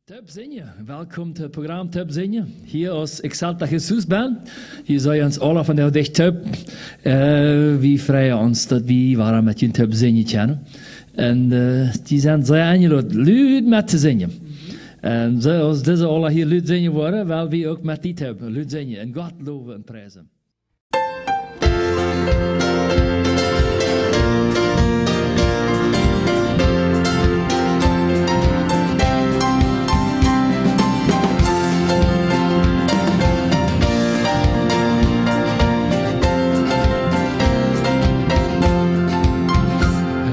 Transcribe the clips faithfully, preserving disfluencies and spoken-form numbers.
Toop sinjen. Welkom to Program Toop sinjen. Hia aus Exalta Jesus Band. Hia sent ons aule von de Dicht Toop. Äh, wie freien ons, daut wie wieren met junt toop sinjen kjennen. Un, äh, dee sent sea enjeloden, lud met to sinjen. Un soo aus dise aule hia lud sinjen woaren, well wie uk met die toop lud sinjen un Gott lowen un priesen.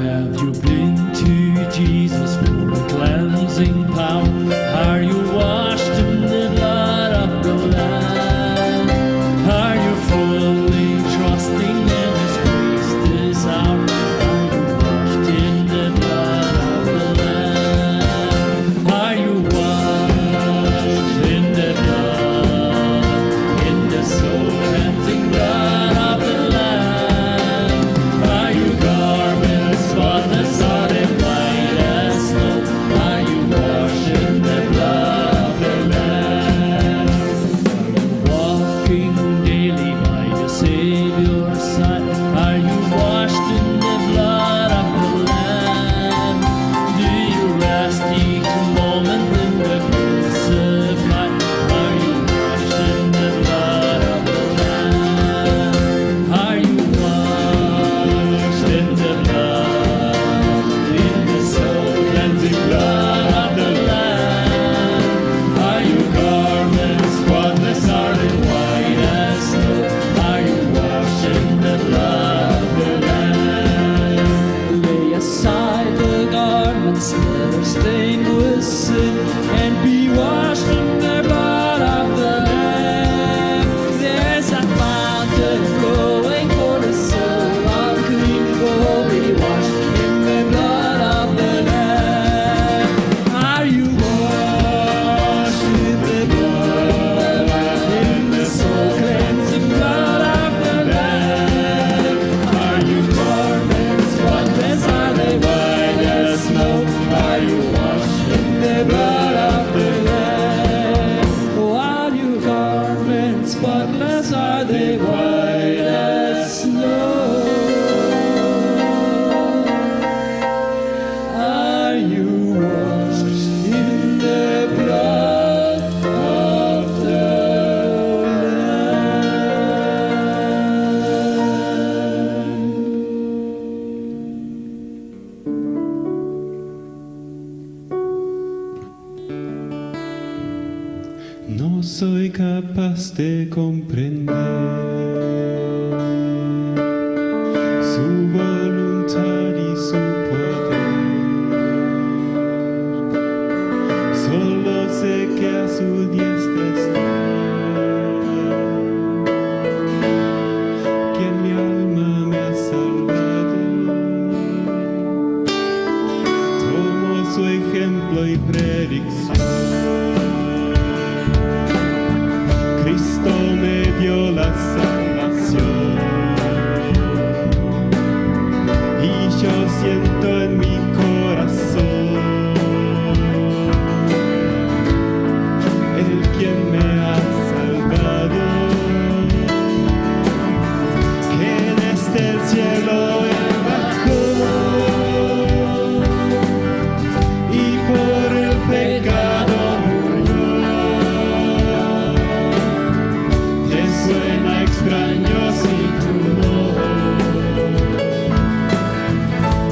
Have you been to Jesus for the cleansing power? Are you washed in the blood of the Lamb? Are you fully trusting in His grace this hour? Are you washed in the blood of the Lamb? Are you washed in the blood, in the soul cleansing blood of the Lamb? Are your garments spotless? Are they white as snow? Are you washed in the blood of the Lamb? Are you walking daily by the Savior's side? Are you washed in the blood of the Lamb? Do you rest each moment in the crucified? Are you washed in the blood of the Lamb? Are you washed in the blood, in the soul cleansing blood of the Lamb? Are your garments spotless? Are they white as snow? Are you washed in the blood of the Lamb? Lay aside the garments that are stained with sin and be washed in the blood of the Lamb. There's a fountain flowing for the soul unclean. Oh, be washed in the blood of the Lamb. Are you washed in the blood, in the soul cleansing blood of the Lamb? Are your garments spotless? Are they white as snow? Are you washed in the blood of the Lamb? Oh, are your garments spotless? Are they white as snow? Are you washed in the blood of the Lamb? No soy capaz de comprender su voluntad y su poder. Solo sé que a su diestra está quien mi alma me ha salvado. Tomo su ejemplo y predicción. Cristo me dio la salvación y yo siento en mi corazón el quien me ha salvado, que desde el cielo Él bajó y por el pecado murió. Te suena extraño si tu no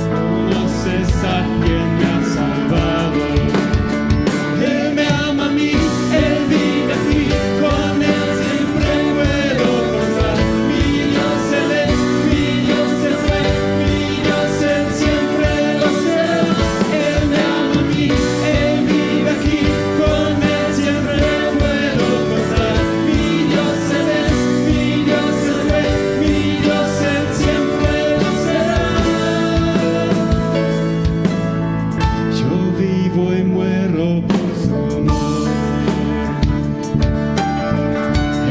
conoces a quien me ha salvado. Él me ama a mí, Él vive aquí, con Él siempre puedo contar. Mi Dios Él es, mi Dios Él fue, mi Dios Él siempre lo será. Él me ama a mí, Él vive aquí, con Él siempre puedo contar. Mi Dios Él es, mi Dios Él fue, mi Dios Él siempre lo será. Yo vivo y muero por su amor.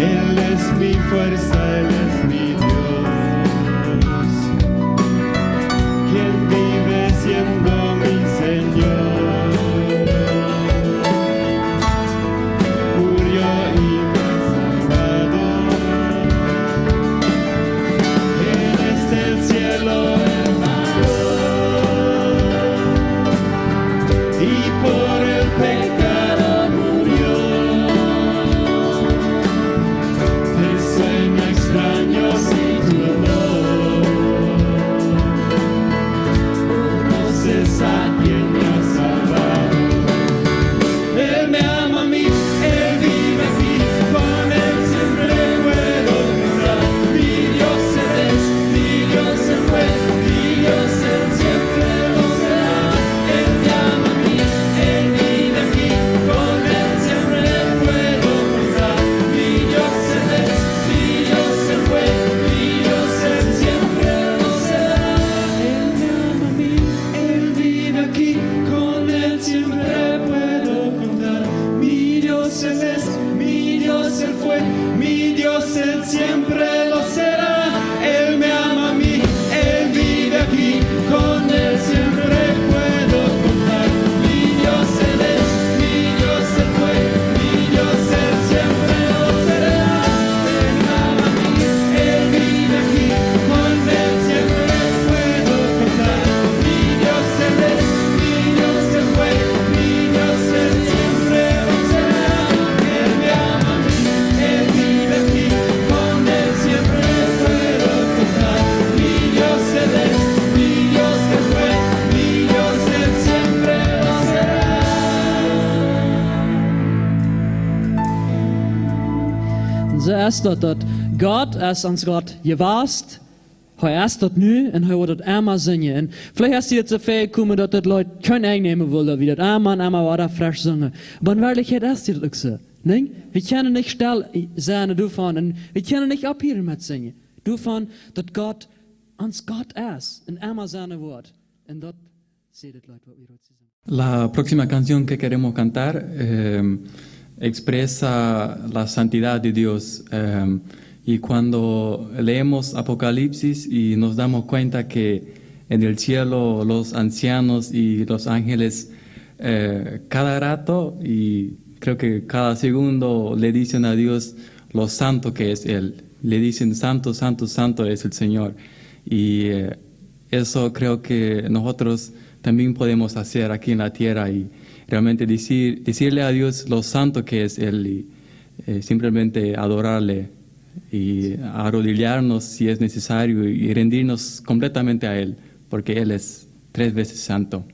Él es mi fuerza, Él es mi Dios, quien vive siendo mi Señor. Mi Dios, Él siempre lo será. Él me ama a mí, Él vive aquí. Con Él siempre puedo contar. Mi Dios, Él es, mi Dios, Él fue, mi Dios, Él siempre lo será. Él me ama a mí, Él vive aquí. Con Él siempre puedo contar. Mi Dios, Él es, mi Dios, Él fue, mi Dios, Él siempre lo será. Él me ama a mí, Él vive aquí. Con Él siempre puedo contar. Mi Dios, Él es, mi Dios, Él fue, mi Dios, Él siempre lo será. Un soo es daut, daut Gott es ons Gott jewast, hee es daut nu un hee woat daut emma sennen. Un veleicht es die daut soo väl jekomen, daut daut Leet kjeen Enj nämen wull, daut wie daut emma un emma wada fresch sungen. Oba en Werkjlichkjeit es daut uk soo. Nä? Wie kjennen nich stell sennen doavon un wie kjennen nich opphieren met singen. Doavon, daut Gott ons Gott es un emma sennen woat. Un daut sajcht daut Leet, waut wie hia singen. La próxima canción que queremos cantar, em, expresa la santidad de Dios. Em, y cuando leemos Apocalipsis y nos damos cuenta que en el cielo los ancianos y los ángeles, eh, cada rato y creo que cada segundo le dicen a Dios lo santo que es Él. Le dicen: "Santo, santo, santo es el Señor". Y, eh, eso creo que nosotros también podemos hacer aquí en la tierra y realmente decir, decirle a Dios lo santo que es Él y, eh, simplemente adorarle y arrodillarnos si es necesario y rendirnos completamente a Él, porque Él es tres veces santo.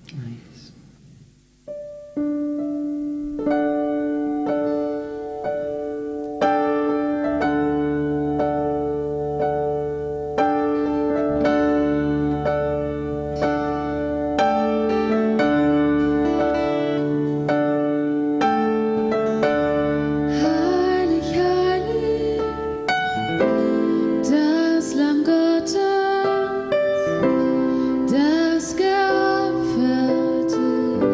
Heilig, heilig, das Lamm Gottes, das geopfert ist.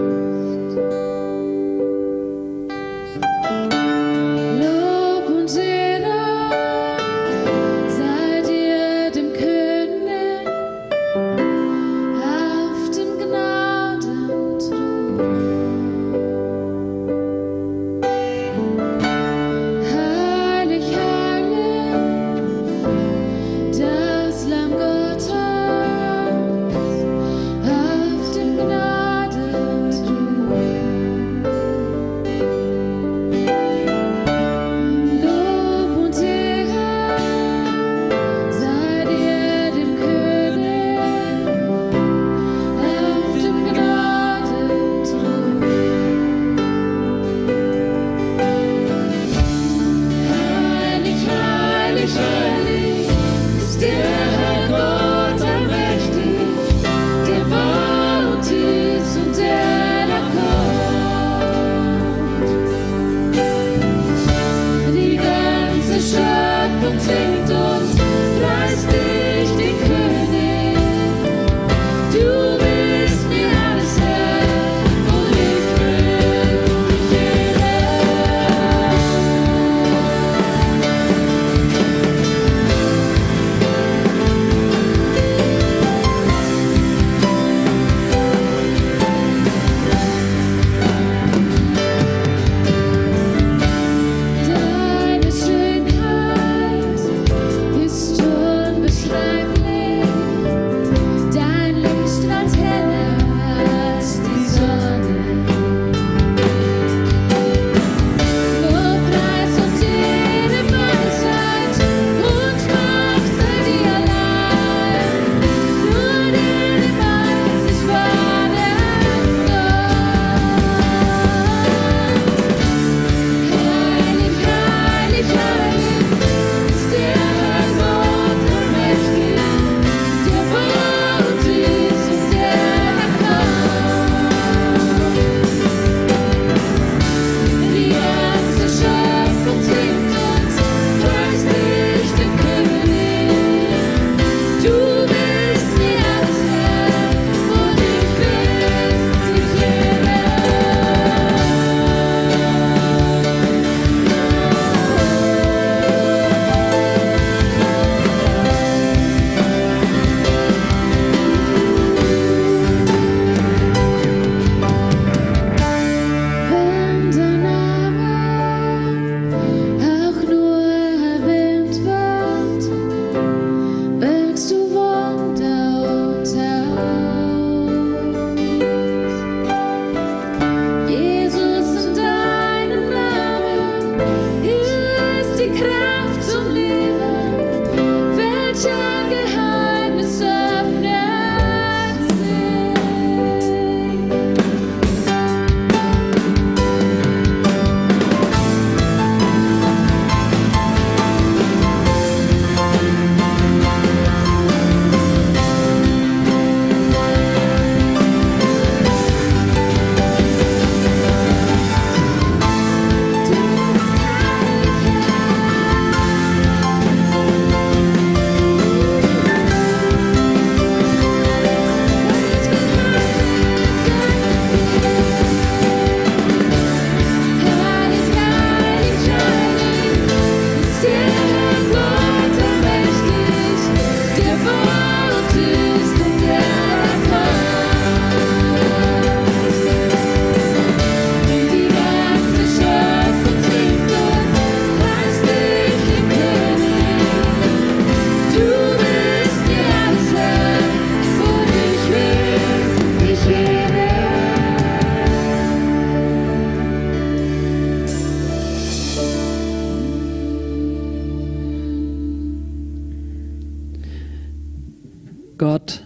Gott,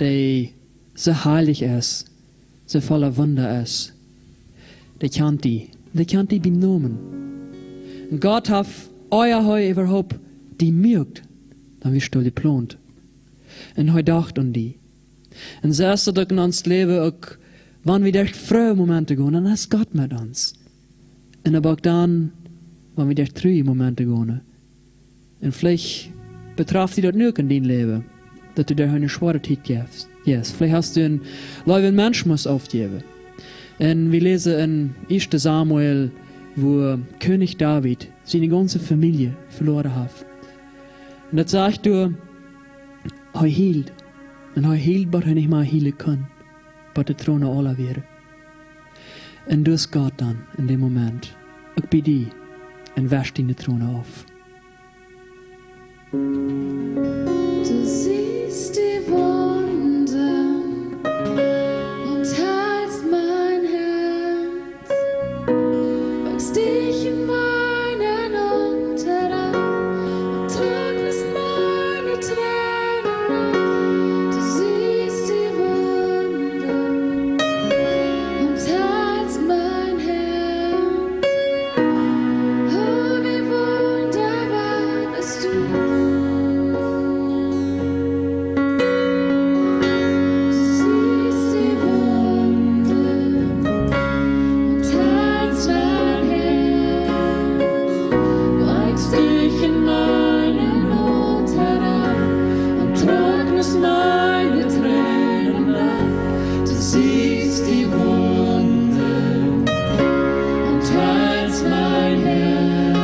dee soo heilich es, soo voll Wunda es, dee kjant die. Dee kjant die biem Nomen. Un Gott haft, ea hee äwahaupt die muak, dan wia hee aul jeplont. Un hee docht aun die. Un soo es daut uk en ons Läwen uk, wan wie derch schwoare Momenten gonen, dan es Gott met ons. Un oba uk dan, wan wie derch truarje Momenten gonen. Un veleicht betraft die daut nu uk en dien Läwen, daut du derch eene schwoare Tiet jeist. Yes. Veleicht hast du een leewen Mensch must aufjäwen. Un wie läsen en ieeschte Samuel, woo Kjennich David siene gaunze Famielje veloaren haft. Un daut sajcht doa, hee hield. Un hee hield, waut hee nich mea hielen kunn, waut de Tronen aula wieren. Un doa es Gott dan en däm Moment uk bie die un wescht diene Tronen auf. Du siehst die Wunden und heilst mein Herz. Weckst dich in meinen Untergang und trocknest meine Tränen ab. Du siehst die Wunden und heilst mein Herz. Oh, wie wunderbar bist du. Du siehst die Wunden und heilst mein Herz. Weckst dich in meinen Untergang und trocknest meine Tränen ab. Du siehst die Wunden und heilst mein Herz.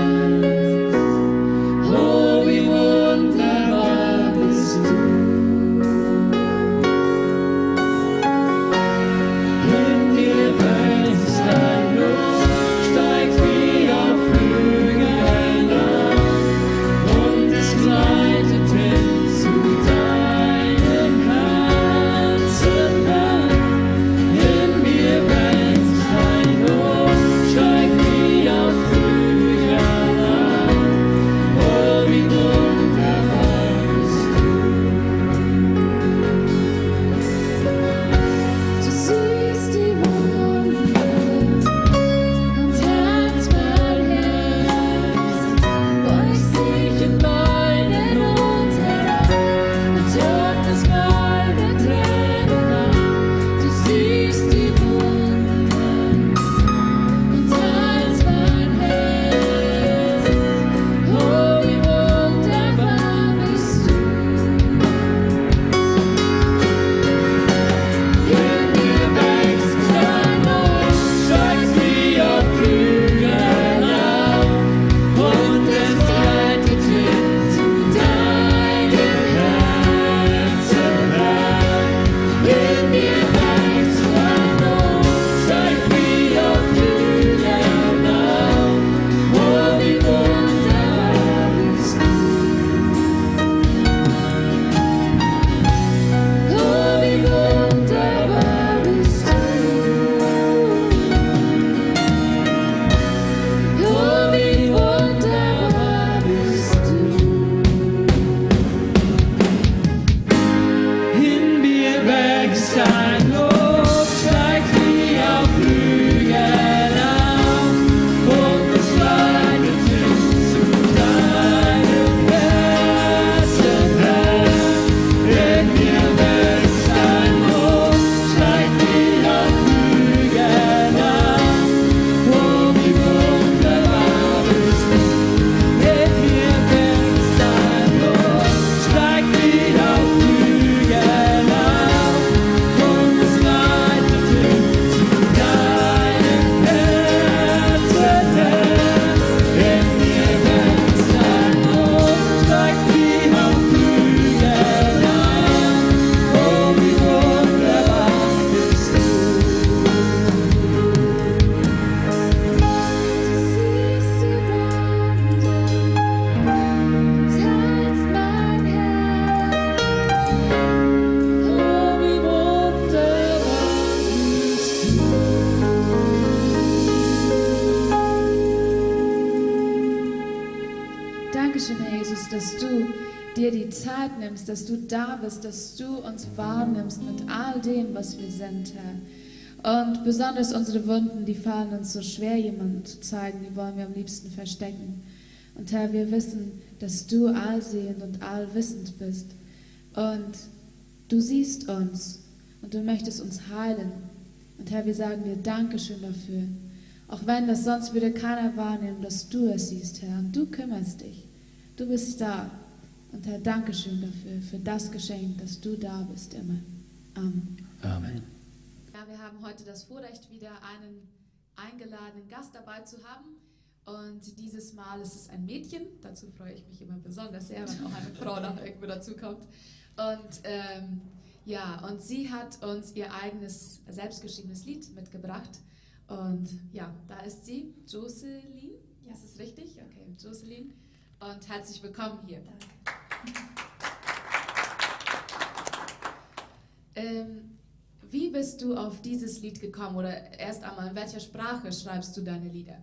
Oh, wie wunderbar bist du. In dir wächst ein Lob, steigt wie auf Flügeln auf und es gleitet hin zu deinem Herzen. In mir wächst ein Lob, steigt wie auf Flügeln auf. Oh, wie wunderbar bist du. Du siehst die Wunden und heilst mein Herz. Beugst dich in meinen Untergang und trocknest meine Tränen ab. Du siehst die Wunden und heilst mein Herz. Oh, wie wunderbar bist du. In dir wächst ein Lob, steigt wie auf Flügeln auf und es gleitet hin zu deinem Herzen, Herr. In mir wächst ein Lob, steigt wie auf Flügeln auf. Oh, wie wunderbar bist du. Oh, wie wunderbar bist du. Oh, wie wunderbar bist du. In mir wächst ein Lob, steigt wie auf Flügeln auf, und es gleitet hin zu deinem Herzen, Herr. In mir wächst ein Lob, steigt wie auf Flügeln auf. Oh, wie wunderbar bist du. In mir wächst ein Lob, steigt wie auf Flügeln auf. Und es gleitet hin zu deinem Herzen, Herr. In mir wächst ein Lob, steigt wie auf Flügeln auf. Oh, wie wunderbar bist du. Du siehst die Wunden und heilst mein Herz. Oh, wie wunderbar bist du. Dankeschön, Herr Jesus, dass du dir die Zeit nimmst, dass du da bist, dass du uns wahrnimmst mit all dem, was wir sind, Herr. Und besonders unsere Wunden, die fallen uns so schwer, jemandem zu zeigen, die wollen wir am liebsten verstecken. Und Herr, wir wissen, dass du allsehend und allwissend bist. Und du siehst uns und du möchtest uns heilen. Und Herr, wir sagen dir Dankeschön dafür. Auch wenn das sonst würde keiner wahrnehmen, dass du es siehst, Herr. Und du kümmerst dich. Du bist da. Und Herr, Dankeschön dafür, für das Geschenk, dass du da bist immer. Amen. Amen. Ja, wir haben heute das Vorrecht, wieder einen eingeladenen Gast dabei zu haben. Und dieses Mal ist es ein Mädchen. Dazu freue ich mich immer besonders sehr, wenn auch eine Frau noch irgendwo dazu kommt. Und ähm, ja, und sie hat uns ihr eigenes, selbstgeschriebenes Lied mitgebracht. Und ja, da ist sie, Jocelyn. Ja. Ist es richtig? Okay, Jocelyn. Und herzlich willkommen hier. Danke. Ähm, wie bist du auf dieses Lied gekommen? Oder erst einmal, in welcher Sprache schreibst du deine Lieder?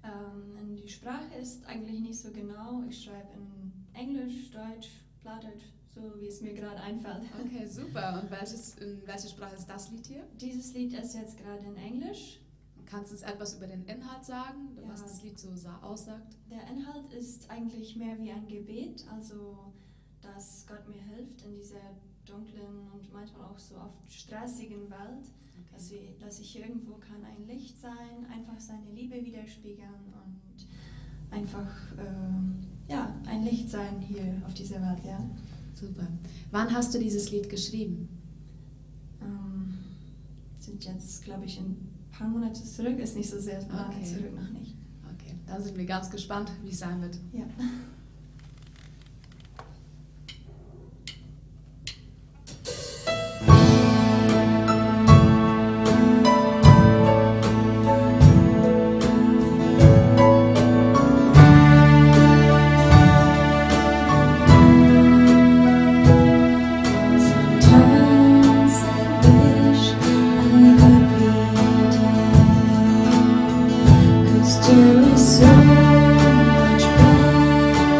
Ähm, die Sprache ist eigentlich nicht so genau. Ich schreibe in Englisch, Deutsch, Plattdeutsch, so wie es mir gerade einfällt. Okay, super. Und welches, in welche Sprache ist das Lied hier? Dieses Lied ist jetzt gerade in Englisch. Kannst du uns etwas über den Inhalt sagen, was das Lied so sa- aussagt? Der Inhalt ist eigentlich mehr wie ein Gebet, also dass Gott mir hilft in dieser dunklen und manchmal auch so oft stressigen Welt, dass, wir, dass ich irgendwo kann ein Licht sein, einfach seine Liebe widerspiegeln und einfach ähm, ja, ein Licht sein hier auf dieser Welt, ja. Super. Wann hast du dieses Lied geschrieben? Ähm, sind jetzt, glaube ich, ein paar Monate zurück, ist nicht so sehr lange zurück, noch nicht. Okay, dann sind wir ganz gespannt, wie es sein wird. Ja. Sometimes I wish I could be dead, 'cause there is so much better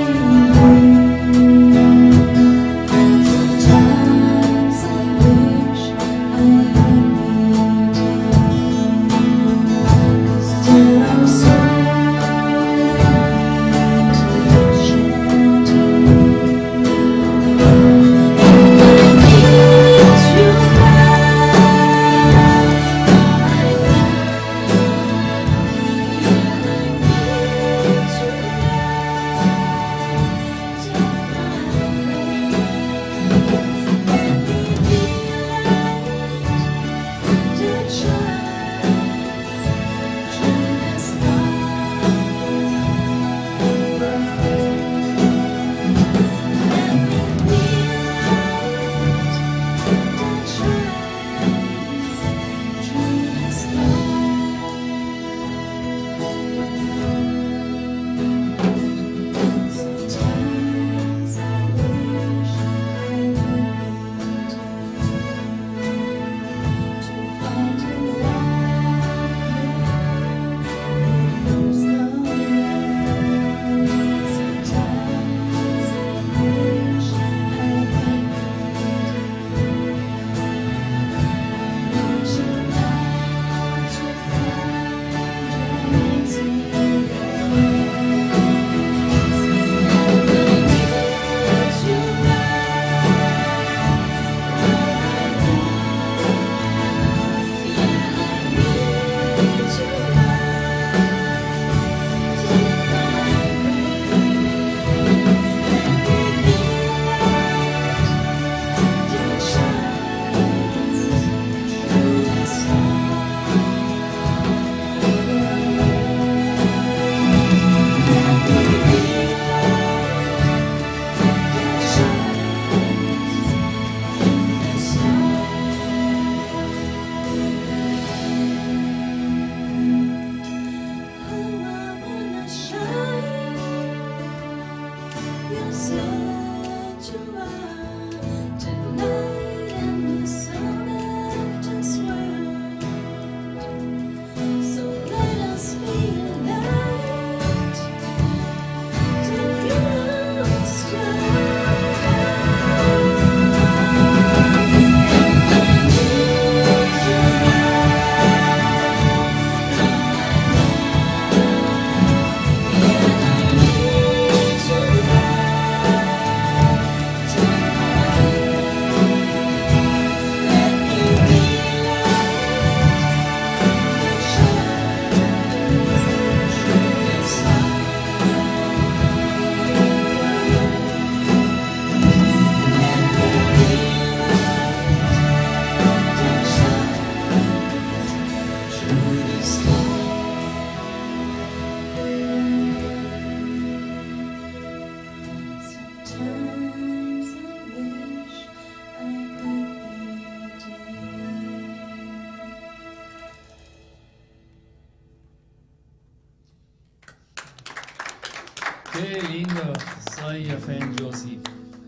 Qué lindo, soy fan Josie.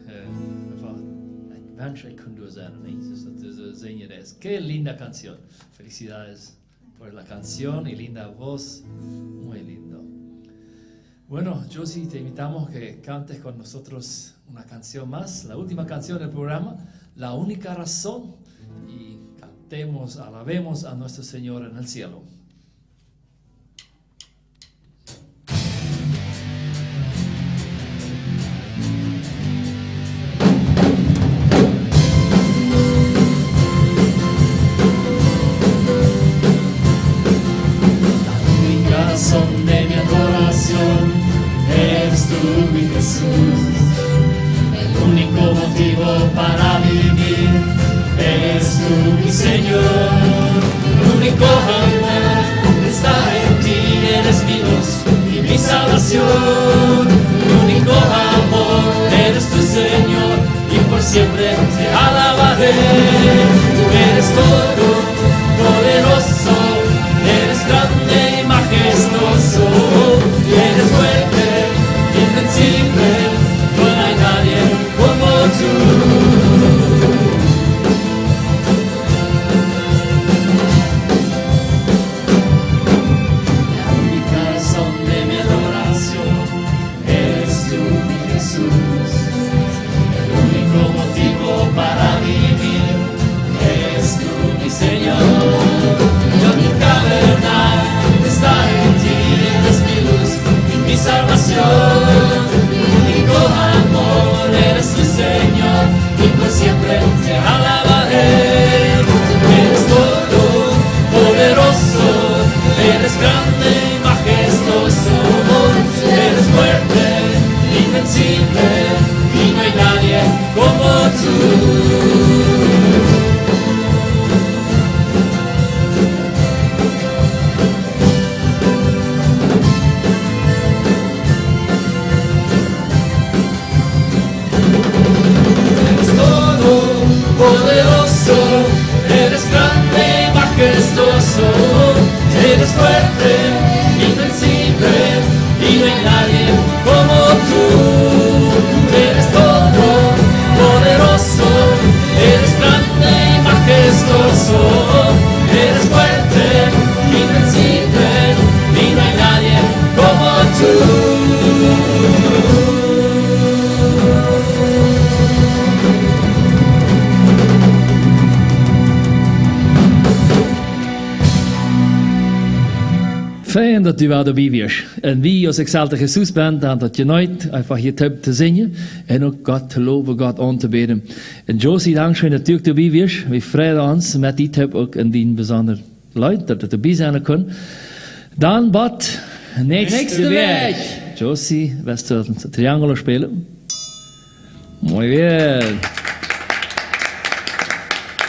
Eh, me fa-, ik wensch, ik kunn doa sennen, nä? Daut es, daut es, eh, sinjen, daut es. Qué linda canción. Felicidades por la canción y linda voz. Muy lindo. Bueno, Josie, te invitamos que cantes con nosotros una canción más, la última canción del programa, La única razón, y cantemos, alabemos a nuestro Señor en el cielo. La única razón de mi adoración eres tú, mi Jesús. El único motivo para vivir eres tú, mi Señor. Mi único amor está en ti, eres mi luz y mi salvación. Mi único amor eres tú, Señor, y por siempre te alabaré. Tú eres todo poderoso, eres grande y majestuoso, eres fuerte, invencible, no hay nadie como tú. La única razón de mi adoración eres tú, mi Jesús. El único motivo para vivir eres tú, mi Señor. Mi única verdad está en ti, eres mi luz y mi salvación. Mi único amor eres tú, Señor, y por siempre te alabaré. Eres todo poderoso, eres grande y majestuoso, eres fuerte, invencible, y no hay nadie como tú. Eres todo poderoso, eres grande y majestuoso, eres fuerte, invencible, y no hay nadie como tú. Eres todo poderoso, eres grande y majestuoso, eres fuerte, invencible, y no hay nadie como tú. Fein, daut du wada doabie wieescht. Un wie aus Exalta Jesús Band han daut jeneet, eefach hia toop to sinjen un uk Gott to lowen, Gott auntobäden. Un Josie, dankscheen, daut du uk doabie wieescht. Wie freien ons met die toop uk en dien besondret Leet, daut du doabie sennen kunst. Dan bat näakjste Wäakj. Josie, wurscht du daut Triangel spälen? Muy bien.